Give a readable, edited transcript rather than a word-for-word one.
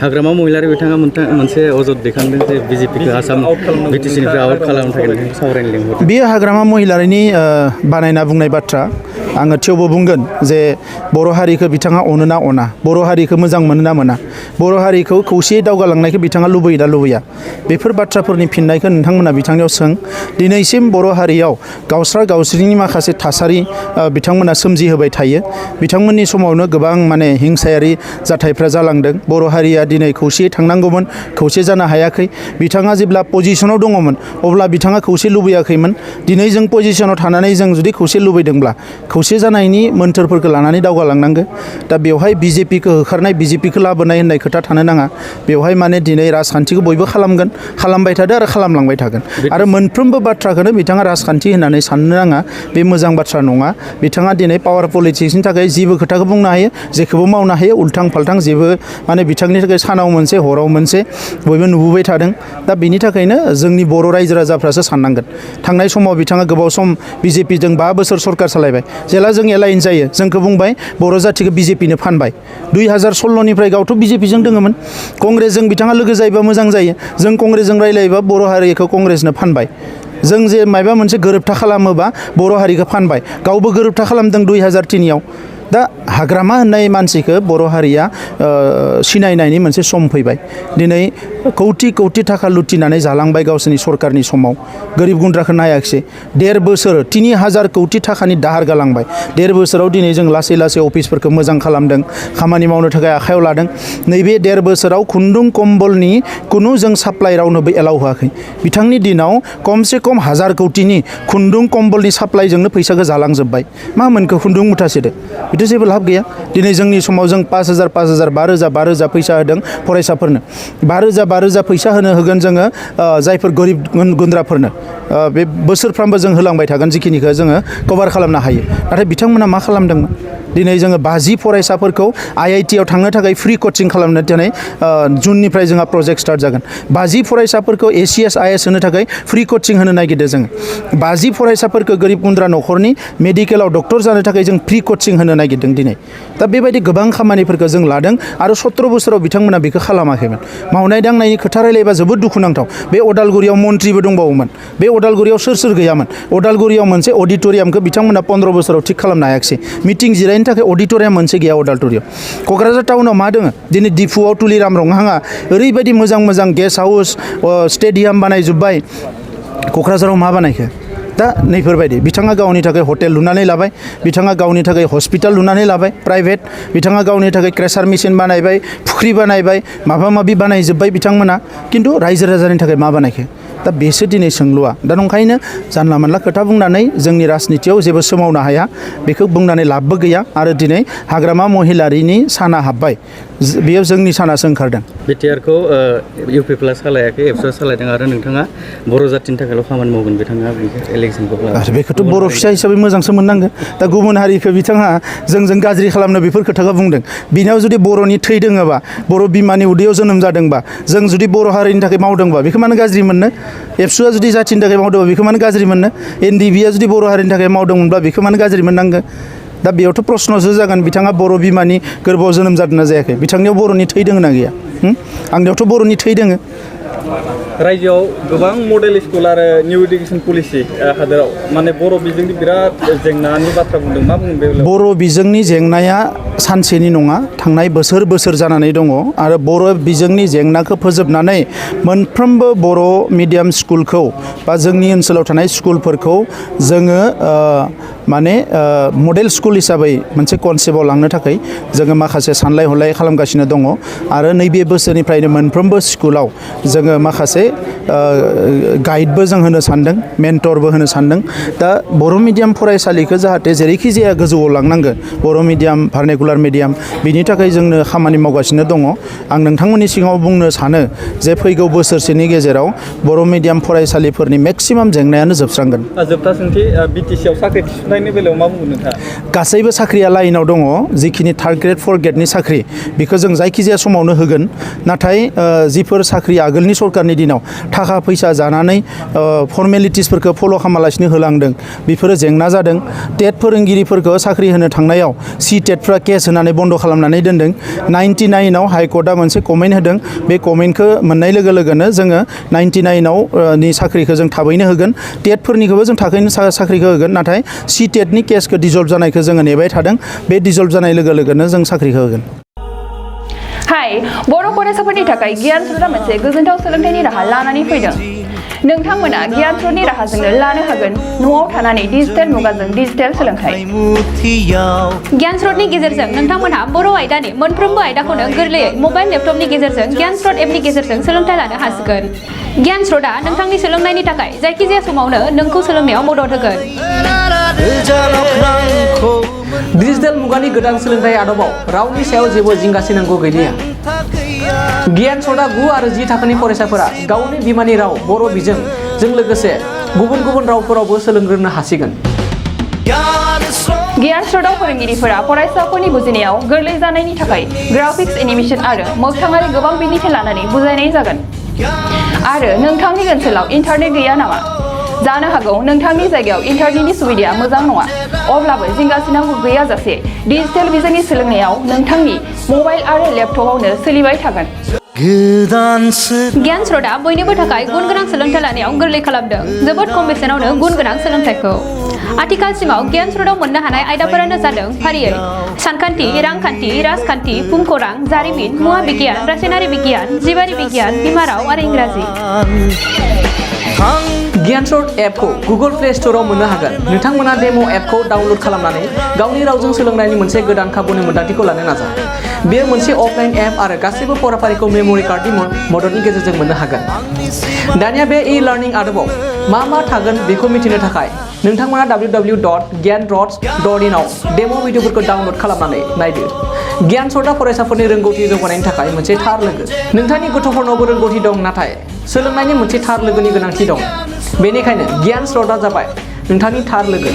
हाग्रामा महिलारि बिथाङा मोनसे अजद दैखांदों जे बिजेपिखौ आसाम बिटिसिनिफ्राय आउट खालामनो थाखाय सावरायनो लिंहरदों। बेयो हाग्रामा महिलारिनि बानायना बुंनाय बाथ्रा। आङो थेवबो बुंगोन जे बर' हारिखौ बिथाङा अनो ना अना, बर' हारिखौ मोजां मोनो ना मोना, बर' हारिखौ खौसेयै दावगालांनायखौ बिथाङा लुबैयो ना लुबैया, बेफोर बाथ्राफोरनि फिननायखौ नोंथांमोना बिथांनियाव सों। दिनैसिम बर' हारियाव गावस्रा गावस्रिनि माखासे थासारि बिथांमोना सोमजिहोबाय थायो। बिथांमोननि समावनो गोबां माने हिंसायारि जाथायफ्रा जालांदों। बर' हारिया दिनै खौसेयै थांनांगौमोन, खौसे जानो हायाखै। बिथाङा जेब्ला पजिशनाव दङमोन अब्ला बिथाङा खौसे लुबैयाखैमोन। दिनै जों पजिशनाव थानानै जों जुदि खौसे लुबैदोंब्ला खौसे जानायनि मोन्थोरफोरखौ लानानै दावगालांनांगौ। दा बेवहाय बिजेपिखौ होखारनाय, बिजेपिखौ लाबोनाय होननाय खोथा थानो नाङा। बेवहाय माने दिनै राजखान्थिखौ बयबो खालामगोन, खालामबाय थादों आरो खालामलांबाय थागोन। आरो मोनफ्रोमबो बाथ्राखौनो बिथाङा राजखान्थि होननानै साननो नाङा, बे मोजां बाथ्रा नङा। बिथाङा दिनै पावार पलिटिक्सनि थाखाय जेबो खोथाखौ बुंनो हायो, जेखौबो मावनो हायो, उल्थां फाल्थां जेबो माने बिथांनि थाखाय सानाव मोनसे हराव मोनसे बयबो नुबोबाय थादों। दा बिनि थाखायनो जोंनि बर' रायजो राजाफ्रासो साननांगोन। थांनाय समाव बिथाङा गोबाव सम बिजेपिजों 5 बोसोर सरकार सालायबाय। जेला जों एलायन्स जायो जोंखौ बुंबाय बर' जाथिखौ बिजेपिनो फानबाय। 2016निफ्राय गावथ' बिजेपिजों दोङोमोन। कंग्रेसजों बिथाङा लोगो जायोबा मोजां जायो। जों कंग्रेसजों रायलायोबा बर' हारिखौ कंग्रेसनो फानबाय। जों जे माबा मोनसे गोरोबथा खालामोबा बर' हारिखौ फानबाय। गावबो गोरोबथा खालामदों 2003नियाव। दा हाग्रामा होननाय मानसिखौ बर' हारिया सिनायनायनि मोनसे सम फैबाय। दिनै कौटि कौटि थाखा लुटिनानै जालांबाय गावसोरनि सरकारनि समाव। गोरिब गुन्द्राखौ नायाखिसै। 1.5 बोसोर 3000 कौटि थाखानि दाहार गालांबाय। 1.5 बोसोराव दिनै जों लासै लासै अफिसफोरखौ मोजां खालामदों, खामानि मावनो थाखाय आखायाव लादों। नैबे 1.5 बोसोराव खुन्दुं कम्बलनि खुनु जों साप्लाइ रावनोबो एलाउ होआखै। बिथांनि दिनाव खमसे खम 1000 कौटिनि खुन्दुं कम्बलनि साप्लाइजोंनो फैसाखौ जालांजोब्बाय। मा मोनखो खुन्दुं मुथासेदो? बिथ' जेबो लाब गैया। दिनै जोंनि समाव जों 5000 5000 5000 फैसा होदों फरायसाफोरनो। 5000 फैसा होगोन जोङो जायफोर गोरिब गुन्द्राफोरनो। बे बोसोरफ्रामबो जों होलांबाय थागोन जिखिनिखौ जोङो कभार खालामनो हायो। नाथाय बिथांमोना मा खालामदोंमोन? दिनै जोङो 50 फरायसाफोरखौ IITआव थांनो थाखाय फ्रि कचिं खालामनो दिनै जुननिफ्राय जोंहा प्रजेक्ट स्टार्ट जागोन। 50 फरायसाफोरखौ ACS IAS होनो थाखाय फ्रि कचिं होनो नागिरदों जोङो। 50 फरायसाफोरखौ गोरिब गुन्द्रा न'खरनि मेडिकेलाव डक्टर जानो थाखाय जों फ्रि कचिं होनो नागिरदों दिनै। दा बेबायदि गोबां खामानिफोरखौ जों लादों आरो 17 बोसोराव बिथांमोना बेखौ खालामाखैमोन। मावनाय दांनायनि खोथा रायलायबा जोबोद दुखुनांथाव। बे अदालगुरियाव मन्थ्रिबो दंबावोमोन। बे अदालगुरियाव सोर सोर गैयामोन? अदालगुरियाव मोनसे अडिट'रियामखौ बिथांमोना 15 बोसोराव थिग खालामनो हायाखिसै। मिटिं जिरायनो थाखाय अडिट'रियाम मोनसे गैया अदालगुरियाव। क'क्राझार टाउनाव मा दङ? दिनै डिफुआव तुलिराम रंहांआ ओरैबायदि मोजां मोजां गेस्ट हाउस, स्टेडियाम बानायजोब्बाय। क'क्राझाराव मा बानायखो? दा नैफोरबायदि बिथाङा गावनि थाखाय हटेल लुनानै लाबाय, बिथाङा गावनि थाखाय हस्पिटाल लुनानै लाबाय प्राइभेट, बिथाङा गावनि थाखाय क्रेसार मेसिन बानायबाय, फुख्रि बानायबाय, माबा माबि बानायजोब्बाय बिथांमोना। खिन्थु रायजो राजानि थाखाय मा बानायखो? दा बेसो दिनै सोंलुआ। दा नंखायनो जानला मोनला खोथा बुंनानै जोंनि राजनितियाव जेबो सोमावनो हाया, बेखौ बुंनानै लाबबो गैया। आरो दिनै हाग्रामा महिलारिनि साना हाबबाय, बेयो जोंनि सानासो ओंखारदों। बिटिआरखौ UP+ सालायाखै, एबसुआ सालायदों आरो नोंथाङा बर' जाथिनि थाखायल' खामानि मावगोन बिथाङा इलेक्सनखौ आरो बेखौथ' बर' फिसा हिसाबै मोजांसो मोननांगोन। दा गुबुन हारिखौ बिथाङा जोंजों गाज्रि खालामनो बेफोर खोथाखौ बुंदों। बिनियाव जुदि बर'नि थै दोङोबा, बर' बिमानि उदैयाव जोनोम जादोंबा, जों जुदि बर' हारिनि थाखाय मावदोंबा बेखौ मानो गाज्रि मोननो? एबसुआ जुदि जाथिनि थाखाय मावदोंबा बेखौ मानो गाज्रि मोननो? NDBआ जुदि बर' हारिनि थाखाय मावदोंमोनब्ला बेखौ मानो गाज्रि मोननांगौ? दा बेयावथ' प्रश्नसो जागोन बिथाङा बर' बिमानि गोरबोआव जोनोम जादोंना जायाखै, बिथांनियाव बर'नि थै दोङो ना गैया? आंनियावथ' बर'नि थै दोङो। रायजोआव गोबां मडेल स्कुल आरो निउ इडुकेसन पलिसि हादोराव माने बर' बिजोंनि बिराद जेंनानि बाथ्रा बुंदों। मा बुङो बे? बर' बिजोंनि जेंनाया सानसेनि नङा, थांनाय बोसोर बोसोर जानानै दङ। आरो बर' बिजोंनि जेंनाखौ फोजोबनानै मोनफ्रोमबो बर' मिडियाम स्कुलखौ बा जोंनि ओनसोलाव थानाय स्कुलफोरखौ जोङो माने मडेल स्कुल हिसाबै मोनसे कनसेप्टआव लांनो थाखाय जोङो माखासे सानलाय हलाय खालामगासिनो दङ। आरो नैबे बोसोरनिफ्रायनो मोनफ्रोमबो स्कुलाव जोङो माखासे गाइडबो जों होनो सानदों, मेन्टरबो होनो सानदों। दा बर' मिडियाम फरायसालिखौ जाहाथे जेरैखि जाया गोजौआव लांनांगोन, बर' मिडियाम भार्नाकुलार मिडियाम, बिनि थाखाय जोंनो खामानि मावगासिनो दङ। आं नोंथांमोननि सिगाङाव बुंनो सानो जे फैगौ बोसोरसेनि गेजेराव बर' मिडियाम फरायसालिफोरनि मेक्सिमाम जेंनायानो जोबस्रांगोन। जोबथा सोंथि, BTC आव साख्रि थिसननाय सोलोंथाइनि बेलायाव मा बुंगोन नोंथाङा? गासैबो साख्रिया लाइनाव दङ जिखिनि थार्ड ग्रेड फर्थ ग्रेडनि साख्रि बेखौ जों जायखिजाया समावनो होगोन नाथाय जिफोर साख्रि आगोलनि सरकारनि दिनाव थाखा फैसा जानानै फर्मेलिटिसफोरखौ फल' खालामालासिनो होलांदों बेफोरो जेंना जादों टेट फोरोंगिरिफोरखौ साख्रि होनो थांनायाव सि टेटफ्रा केस होनानै बन्द' खालामनानै दोनदों 99आव हाइकर्टआ मोनसे कमेन्ट होदों बे कमेन्टखौ मोननाय लोगो लोगोनो जोङो 99आव नि साख्रिखौ जों थाबैनो होगोन टेटफोरनिखौबो जों थाबैनो साख्रिखौ होगोन नाथाय सि टेटनि केसखौ डिजल्भ जानायखौ जोङो नेबाय थादों बे डिजल्भ जानाय लोगो लोगोनो जों साख्रिखौ होगोन। हाय बर' फरायसाफोरनि थाखाय गियान स्रोतआ मोनसे गोजोनथाव सोलोंथाइनि राहा लानानै फैदों। नोंथांमोना गियान स्रोतनि राहाजोंनो लानो हागोन न'आव थानानै डिजिटेल मुगाजों डिजिटेल सोलोंथाइ। गियान स्रोतनि गेजेरजों नोंथांमोनहा बर' आयदानि मोनफ्रोमबो आयदाखौनो गोरलैयै मबाइल लेपटपनि गेजेरजों गियान स्रोत एपनि गेजेरजों सोलोंथाइ लानो हासिगोन। गियान स्रोतआ नोंथांनि सोलोंनायनि थाखाय जायखिजाया समावनो नोंखौ सोलोंनायाव मदद होगोन। डिजिटेल मुगानि गोदान सोलोंथाइ आदबाव रावनि सायाव जेबो जिंगासिनांगौ गैलिया। गियान स्रोतआ 9 आरो 10 थाखोनि फरायसाफोरा गावनि बिमानि राव बर' बिजोंजों लोगोसे गुबुन गुबुन रावफोरावबो सोलोंग्रोनो हासिगोन। गियान स्रोतआव फोरोंगिरिफोरा फरायसाफोरनि बुजिनायाव गोरलै जानायनि थाखाय ग्राफिक्स एनिमेशन आरो मोगथाङारि गोबां बिदिन्थि लानानै बुजायनाय जागोन। आरो नोंथांनि ओनसोलाव इन्टारनेट गैया नामा? जानो हागौ नोंथांनि जायगायाव इन्टारनेटनि सुबिदाया मोजां नङा अब्लाबो जिंगासिनांगौ गैयाजासे डिजिटेल बिजोंनि सोलोंनायाव नोंथांनि मबाइल आरो लेपटपावनो सोलिबाय थागोन। गियान स्रोतआ बयनिबो थाखाय गुन गोनां सोलोंथाइ लानायाव गोरलै खालामदों जोबोद खम बेसेनावनो गुन गोनां सोलोंथाइखौ। आथिखालसिमाव गियान स्रोतआव मोननो हानाय आयदाफोरानो जादों फारियै सानखान्थि, रांखान्थि, राजखान्थि, भुमखौरां, जारिमिन, मुवा बिगियान, रासायनारि बिगियान, जिबारि बिगियान, बिमा राव आरो इंराजि। गियान स्रोत एपखौ गुगल प्ले स्ट'राव मोननो हागोन। नोंथांमोना डेम' एपखौ डाउनल'ड खालामनानै गावनि रावजों सोलोंनायनि मोनसे गोदान खाबुनि मोन्दांथिखौ लानो नाजा। बेयो मोनसे अफलाइन एप आरो गासैबो फराफारिखौ मेम'रि कार्डनि मददनि गेजेरजों मोननो हागोन। दानिया बे ई-लार्निं आदबाव मा थागोन बेखौ मिथिनो थाखाय नोंथांमोना www.gyanrots.in आव डेम' भिडिअफोरखौ डाउनल'ड खालामनानै नायदो। गियान स्रोतआ फरायसाफोरनि रोंगौथि जौगानायनि थाखाय मोनसे थार लोगो। नोंथांनि गथ'फोरनावबो रोंगौथि दं नाथाय सोलोंनायनि मोनसे थार लोगोनि गोनांथि दं। बेनिखायनो गियान स्रोतआ जाबाय नोंथांनि थार लोगो।